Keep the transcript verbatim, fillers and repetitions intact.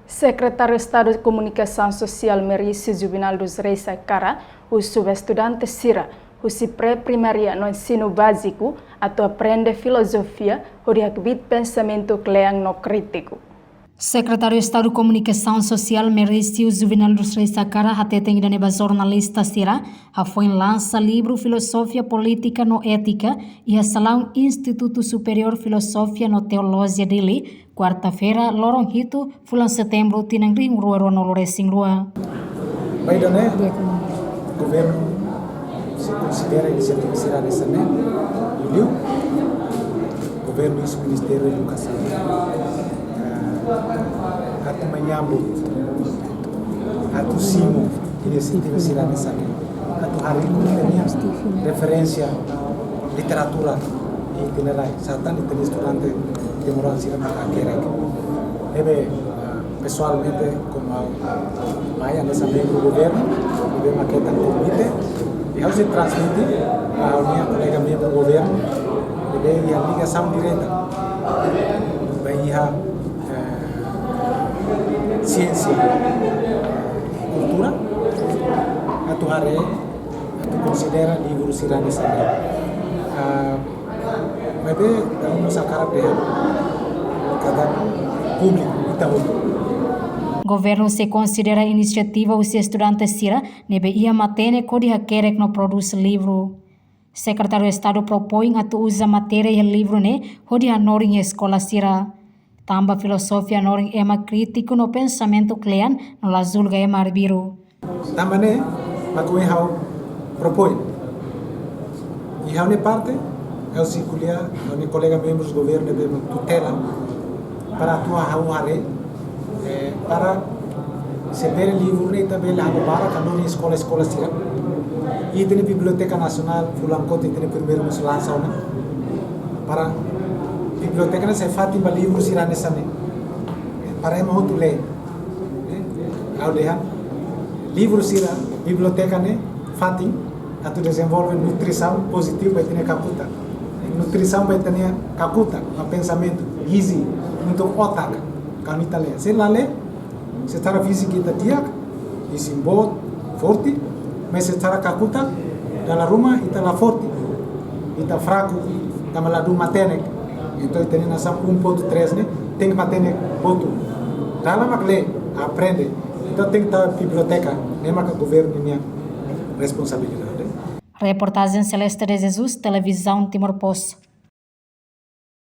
Sekretáriu Estadu Komunikasaun Sosiál Merício Juvenal dos Reis Akara husu ba estudante sira husi pré-primária no ensinu báziku atu aprende filozofia hodi hakbiit pensamentu kle'an no krítiku. Sekretáriu Estadu Komunikasaun Sosiál Merício Juvenal dos Reis Akara hateten ida-ne'e ba jornalista sira hafoin lansa livru Filozofia Polítika no Étika iha salaun Institutu Superiór Filozofia no Teolojia Dili, kuarta-feira, loron hitu, fulan Setembru, tinan rihun rua rua-nulu resin rua. Ba ida-ne'e, governu sei konsidera inisiativa sira hanesan ne'e, liuliu governu husi Ministériu Edukasaun, eh, atu menyambut, atu simu inisiativa sira hanesan ne'e, atu harii ita-nia referénsia literatura iha ita-nia rai, sá tan ita-nia estudante timoroan sira maka hakerek. Ne'ebé, ah, pesoalmente, komu ha'u mai hanesan membru governu, ne'ebé mak hetan konvite, i ha'u sei transmite ba ha'u-nia kolega membru governu, ne'ebé iha ligasaun direta ba iha, eh, siénsia, kultura, atu haree, atu konsidera livru sira hanesan ne'e. Ah, maibé, ha'u mós hakarak dehan katak públiku, ita hotu. Governu sei konsidera inisiativa husi estudante sira ne'ebé iha matenek hodi hakerek no prodús livru. Sekretáriu Estadu propoin atu uza matéria iha livru ne'e hodi hanorin iha eskola sira. Tanba filozofia hanorin ema krítiku no pensamentu kle'an no la julga ema arbiru. Tanba ne'e mak ohin ha'u propoin. I ha'u-nia parte, ha'u sei ko'alia ho ha'u-nia kolega membrus governu ne'ebé tutela para atu ha'u haree, eh, para se bele livru ne'e ita bele halo barak hanorin iha eskola-eskola sira. I ita-nia Biblioteka Nasionál, fulan kotuk ita-nia primeiru mós lansa ona. Para biblioteka ne'e sai fatin ba livru sira hanesan ne'e. Para ema hotu lee. Eh, ha'u dehan, livru sira, biblioteka ne'e fatin atu dezenvolve nutrisaun pozitivu ba ita-nia kakutak. Nutrisaun ba ita-nia kakutak, ba pensamentu, gizi, untuk otak, kuandu ita lee. Se la lee, secara fíziku ita di'ak, isin boot, forte, mas secara kakutak, dala ruma ita la forte, ita fraku, tanba ladún matenek. Entaun, ita-nia nasaun um ponto três ne'e, tenke matenek boot. Dala mak lee, aprende. Entaun, tenke tau biblioteka, ne'e maka governu nian responsabilidade. Reportajen Celeste de Jesus, Televizaun Timor Post.